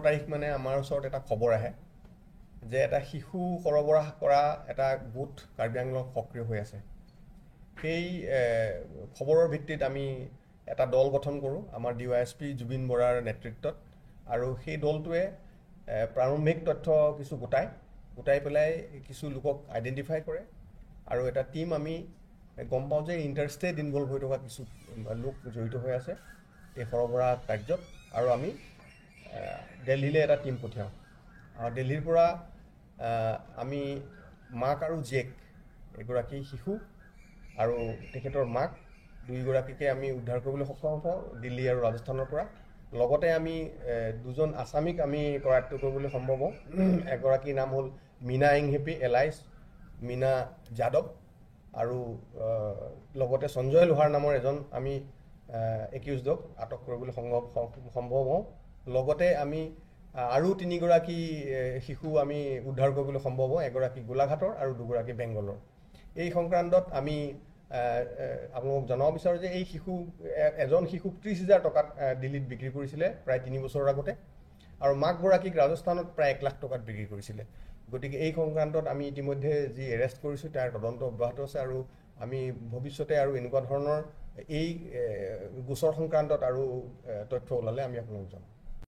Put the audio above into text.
তাৰিখ মানে আমাৰ ওচৰত এটা খবৰ আহে যে এটা শিশু সৰবৰাহ কৰা এটা গোট কাৰ্বি আংলঙত সক্ৰিয় হৈ আছে। সেই খবৰৰ ভিত্তিত আমি এটা দল গঠন কৰোঁ আমাৰ D Y S P Zubin বৰাৰ নেতৃত্বত, আৰু সেই দলটোৱে প্ৰাৰম্ভিক তথ্য কিছু গোটাই পেলাই কিছু লোকক আইডেণ্টিফাই কৰে আৰু এটা টীম আমি গম পাওঁ যে ইণ্টাৰষ্টেট ইনভলভ হৈ থকা কিছু লোক জড়িত হৈ আছে এই সৰবৰাহ কাৰ্যত, আৰু আমি দিল্লীলৈ এটা টীম পঠিয়াওঁ। আৰু দিল্লীৰ পৰা আমি মাক আৰু জীয়েক, এগৰাকী শিশু আৰু তেখেতৰ মাক দুয়োগৰাকীকে আমি উদ্ধাৰ কৰিবলৈ সক্ষম হওঁ দিল্লী আৰু ৰাজস্থানৰ পৰা। লগতে আমি দুজন আছামীক আমি কৰায়ত্ব কৰিবলৈ সম্ভৱ হওঁ। এগৰাকীৰ নাম হ'ল মীনা ইংহেপি এলাইছ মীনা যাদৱ, আৰু লগতে সঞ্জয় লোহাৰ নামৰ এজন আমি একিউজডক আটক কৰিবলৈ সম্ভৱ হওঁ। লগতে আমি আৰু তিনিগৰাকী শিশু আমি উদ্ধাৰ কৰিবলৈ সম্ভৱ হওঁ, এগৰাকী গোলাঘাটৰ আৰু দুগৰাকী বেংগলৰ। এই সংক্ৰান্তত আমি আপোনালোকক জনাব বিচাৰোঁ যে এই শিশু এজন শিশুক 30,000 টকাত দিল্লীত বিক্ৰী কৰিছিলে প্ৰায় 3 বছৰৰ আগতে, আৰু মাকগৰাকীক ৰাজস্থানত প্ৰায় 1 লাখ টকাত বিক্ৰী কৰিছিলে। গতিকে এই সংক্ৰান্তত আমি ইতিমধ্যে যি এৰেষ্ট কৰিছোঁ তাৰ তদন্ত অব্যাহত আছে, আৰু আমি ভৱিষ্যতে আৰু এনেকুৱা ধৰণৰ এই গোচৰ সংক্ৰান্তত আৰু তথ্য ওলালে আমি আপোনালোকক জনাম।